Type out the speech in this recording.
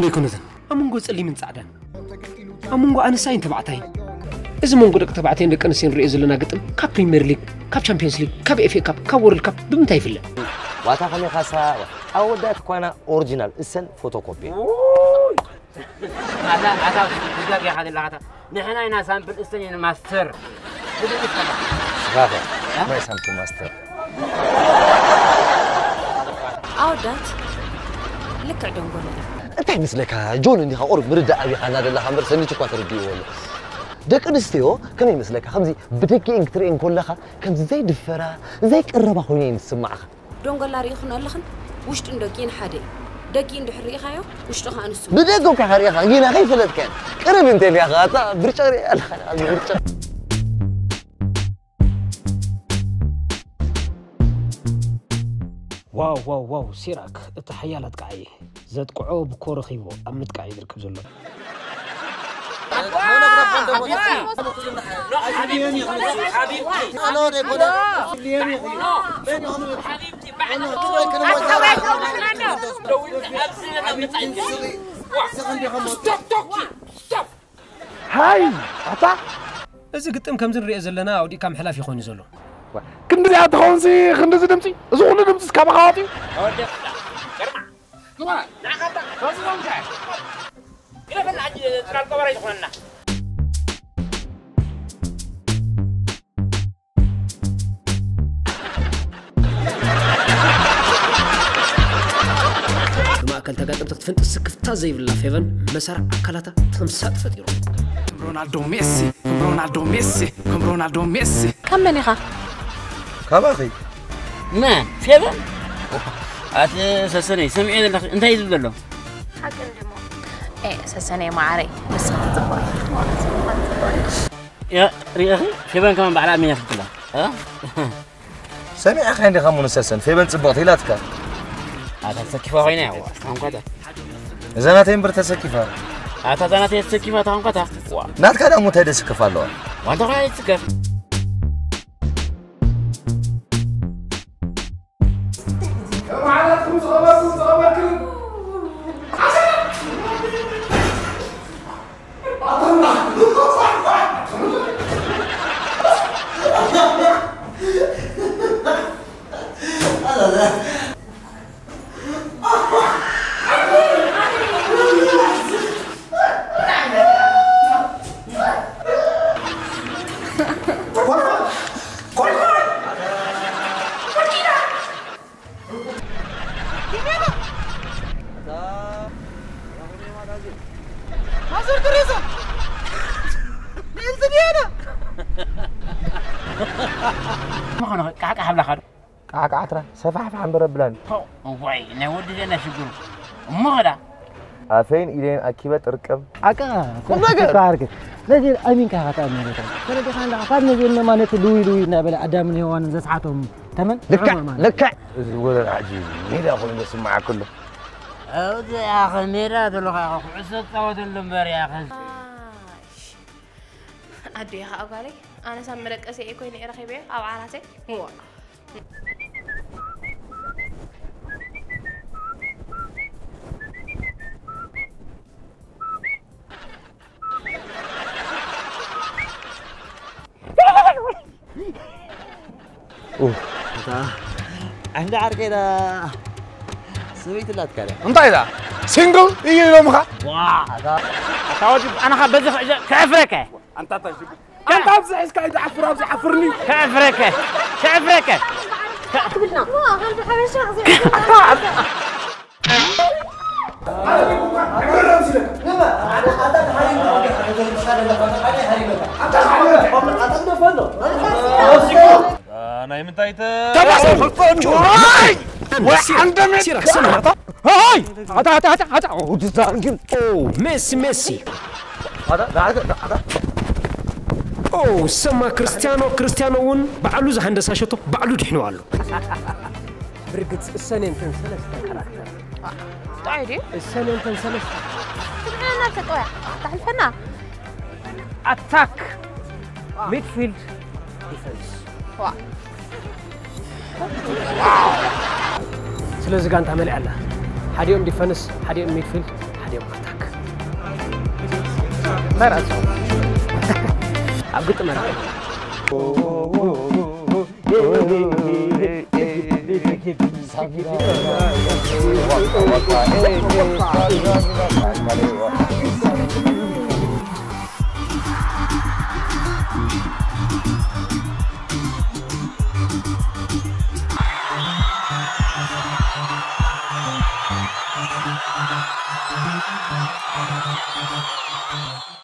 ኣይኮነትን። ኣብ መንጎ ጸሊምን ጻዕዳን፣ ኣብ መንጎ ኣንስታይን ተባዕታይን። እዚ መንጎ ደቂ ተባዕታይን ደቂ ኣንስትዮን ንሪኦ ዘለና ግጥም ካብ ፕሪምየር ሊግ፣ ካብ ቻምፒየንስ ሊግ፣ ካብ ኤፍ ኤ ካፕ፣ ካብ ወርልድ ካፕ ብምንታይ ይፍለ? ዋታ ከመይ ካሳ ኣወዳት ኳና ኦሪጂናል እሰን ፎቶኮፒ። ኣታ ኣታ ጉዳግ ያኻ ዘለኻ ንሕና ኢና ሳምፕል እስተን ማስተር። ስኻኸ ማይ ሳምፕል ማስተር። ኣወዳት ልክዕ ደንጎሎ። እንታይ ይመስለካ ጆን እንዲኻ ቁሩብ ምርዳእ ኣቢኻ እናደለኻ እምበር ሰኒች እኳ ተረዲእዎ ኣሎ። ደቂ ኣንስትዮ ከመይ ይመስለካ ከምዚ ብደጊኤን ክትርእየን ከለኻ ከምዚ ዘይድፈራ ዘይቀረባ ኮይኑ እየን ዝስማዓኻ። ደንጎላ ርኢኽን ኣለኽን ውሽጥን ደጊእን ሓደ እዩ። ደጊ እንድሕር ርኢኻዮ ውሽጡ ከዓ ንሱ። ብደገ እኳ ከርእኻ ጊና ከይፈለጥካዮ ቅርብ እንተ ኢልካ ኣታ ብርጫ ርኢ ኣለኻ ብርጫ ዋው ዋው ዋው ሲራክ እቲ ሓያል ኣጥቃዒ ዘጥቅዖ ብኮ ረኺቡ ኣብ ምጥቃዕ እዩ ዝርከብ ዘሎ። ሃይ ኣታ እዚ ግጥም ከምዚ ንሪኦ ዘለና ኣውዲእካ ምሕላፍ ይኾን እዩ ዘሎ። ክንድዚኣ ትኸውንሲ ክንድዚ ድምፂ እዚ ኩሉ ድምፂ እስካብ ካዋፂ ብማእከል ተጋጠምቲ ክትፍንጥስ ስክፍታ ዘይብላ ፌቨን መሰራ ኣካላታ ተምሳጥ ፈጢሩ። ሮናልዶ ሜሲ ሮናልዶ ሜሲ ሮናልዶ ሜሲ ካብ መን ኢኻ? ካባኺ መን ፌቨን ኣቲ ሰሰነይ ሰሚዐ ዘለኺ እንታይ እዩ ዝብል ዘሎ ሓቂ እንድሞ ኤ ሰሰነይ ማዓረይ ንስኻ ትፅባይ ያ ሪእኺ ፌቨን ከማን ባዕላ ኣሚና ክትብላ ሰሚዕኻ እንዲኻ ሙንሰሰን ፌበን ጽብቕቲ ኢላትካ ኣታ ተሰኪፋ ኮይና ያዋ ታንኳታ እዛ ናተይ እምበር ተሰኪፋ ኣታ እዛ ናተይ ተሰኪፋ ታንኳታ ናትካ ዳሞ እንታይ ደስክፍ ኣለዋ ዋንታ ኳ ይትስከፍ ማዘር ተሬዛ ንኤልዝንያና ምኾነ ቃሕቃሕ ኣብላኻ ዶ ቃዕቃዕትራ ሰፋሕፋሕ እምበር ኣብላኒ ዋይ ናይ ወዲ ዘና ሽግሩ እሞ ኸዳ ኣፈይን ኢደይን ኣኪበ ጥርቅም ኣቃ ቁም ነገር። ተባረክ ነዚ ኣሚንካ ኢኻ ተኣምን ተረዲኻ ኣለኻ ካብ ነዚ እነማ ነቲ ልውይ ልውይ እናበለ ኣዳምን ሄዋንን ዘስሓቶም ተመን ልክዕ ልክዕ እዚ ወረር ሕጂ ሜዳ ኮይኑ ዘስምዓ ኩሉ ኣብዚ ኣኸ ሜዳ ዘለኻ ኢኻ ኩዕሶ ትፃወተሉ እምበር ኢኻ ኣዴ ኢኻ ጓለይ ኣነስ ኣብ መደቀሲ እየ ኮይነ እየ ረኺበዮ ኣብ ዓራተይ ዋ እታ ዓንዲ ዓርከይ ዳ ሰበይቲ ኣላትካ ዳ እንታይ ዳ ሲንግል እዩ ኢሎምኻ ኣታ ወዲ ኣነኻ በዚ ክዕፍረከ ኣንታ እንታይ ሽጉጥ ኣንታ ኣብዚ ሒዝካ ኢዱ ዓፍር ኣብዚ ዓፍርኒ ከዕፍረከ ከዕፍረከ ትብልና እሞ ከም ሓበሻ ናይ ምንታይ ተ ሜሲ ሜሲ ሰማ ክርስቲያኖ ክርስቲያኖ እውን ባዕሉ ዝሃንደሳ ሸቶ ባዕሉ ድሕንዋ ኣሎ ብርግጽ እሰን እንተን ሰለስተ ካራክተር ጣይ ዲ እሰን እንተን ሰለስተ ትግና ናብ ተጠያ ታሕልፈና ኣታክ ሚድፊልድ ዲፈንስ ዋ ስለዚ ጋንታ መሊኣ ኣላ ሓዲኦም ዲፈንስ ሓዲኦም ሚድፊልድ ደም ኣታክ መራሱ ኣብ ግጥመራ